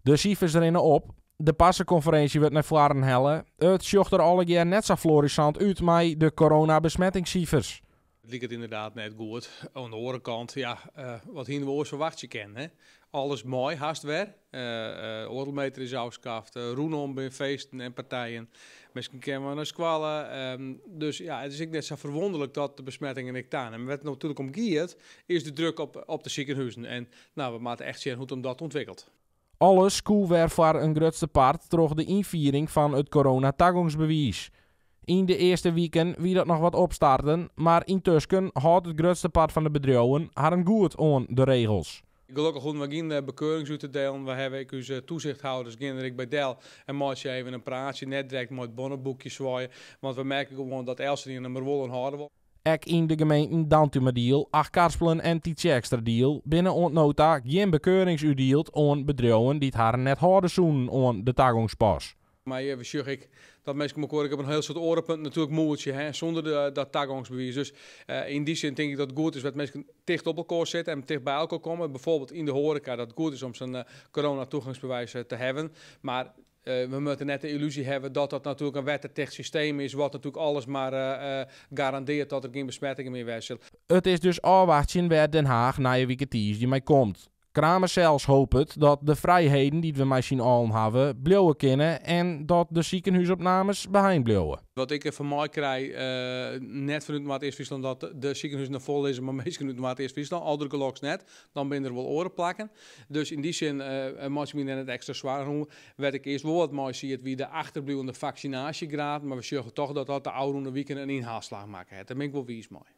De sifers rinne op, de parsekonferinsje wurdt nei foaren helle. It sjocht der allegear net sa florissant út mei de coronabesmettingssifers. It liket ynderdaad net goed. Oan de oare kant, ja, wat hiene we oars ferwachtsje kinnen, hè? Alles mei hast wer. Oardel meter is ôfskaft, rûnom binne feesten en partijen. Minsken kinne wer nei skoalle. Dus ja, it is ek net sa ferwûnderlik dat de besmettingen ek tanimme. Wêr't it natuerlik om giet, is de druk op de sikehûzen. En no, we moatte echt sjen hoe't him dat ûntwikkelt. Alles koe wer foar in grutste part troch de ynfiering fan it coronatagongsbewiis. Yn de earste wiken wie dat noch wat opstarten, mar yntusken hâldt it grutste part fan de bedriuwen harren goed oan de regels. Gelokkich hoegden we gjin bekeurings út te delen. We hawwe ek ús toezichthouders gean der ek by del en meitsje even in praatsje. Net direkt mei it bonneboekje swaaie, want we merke gewoan dat eltsenien him der wol oan hâlde wol. Ek yn de gemeenten Dantumadiel, Achtkarspelen en Tytsjerksteradiel binne oant no ta gjin bekeurings útdield oan bedriuwen dy't harren net hâlde soenen oan de tagongspas. Mar we sjogge ek dat minsken mekoar ek op in hiel soad oare punten natuerlik moetsje, hè, sûnder dat tagongsbewiis. Dus yn dy sin tink ik dat it goed is dat minsken ticht op elkoar sitte en ticht by elkoar komme. Bijvoorbeeld yn de hoareka, dat it goed is om sa'n coronatoegangsbewijs te hawwen. Mar we moatte net de yllúzje hawwe dat dat natuerlik in wetterticht systeem is, wat natuerlik alles mar garandearret dat der gjin besmettingen mear wêze sille. It is dus ôfwachtsjen wêr't Den Haag nije wike tiisdei mei komt. Kramer sels hopet dat de frijheden dy't we mei syn allen hawwe bliuwe kinne en dat de sikehûsopnames beheind bliuwe. Wat ik fan my krij, net fanút Noardeast-Fryslân dat de sikehûzen noch fol lizze mei minsken út Noardeast-Fryslân, aldergeloks net. Dan binne der wol oare plakken. Dus yn dy sin meitsje ik my dêr net ekstra soargen oer. Wêr't ik earst wol wat mei siet wie de achterbliuwende faksinaasjegraad, mar we sjogge toch dat dat de ôfrûne wiken in ynhaalslach makke hat. Dêr bin ik wol wiis mei.